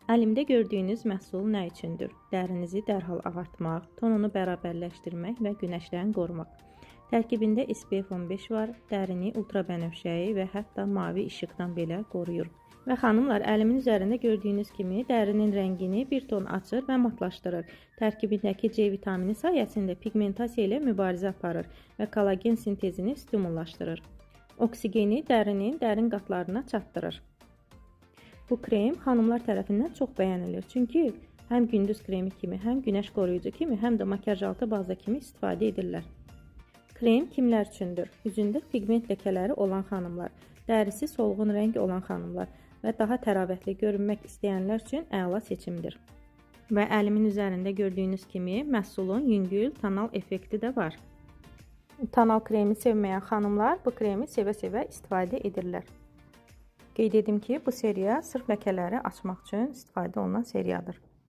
Əlimdə gördüyünüz məhsul nə üçündür? Dərinizi dərhal ağartmaq, tonunu bərabərləşdirmək və günəşdən qorumaq. Tərkibində SPF 15 var, dərini ultrabənövşəyi və hətta mavi işıqdan belə qoruyur. Və xanımlar, əlimin üzərində gördüyünüz kimi dərinin rəngini bir ton açır və matlaşdırır. Tərkibindəki C vitamini sayəsində piqmentasiya ilə mübarizə aparır və kollagen sintezini stimullaşdırır. Oksigeni dərinin dərin qatlarına çatdırır. Bu krem xanımlar tərəfindən çox bəyənilir. Çünki həm gündüz kremi kimi, həm günəş qoruyucu kimi, həm də makiyaj altı baza kimi istifadə edirlər. Krem kimlər üçündür? Üzündə piqment ləkələri olan xanımlar, dərisi solğun rəng olan xanımlar və daha təravətli görünmək istəyənlər üçün əla seçimdir. Və əlimin üzərində gördüyünüz kimi məhsulun yüngül tonal effekti də var. Tonal kremi sevməyən xanımlar bu kremi sevə-sevə istifadə edirlər. Qeyd edim ki, bu seriya sırf ləkələri açmaq üçün istifadə olunan seriyadır.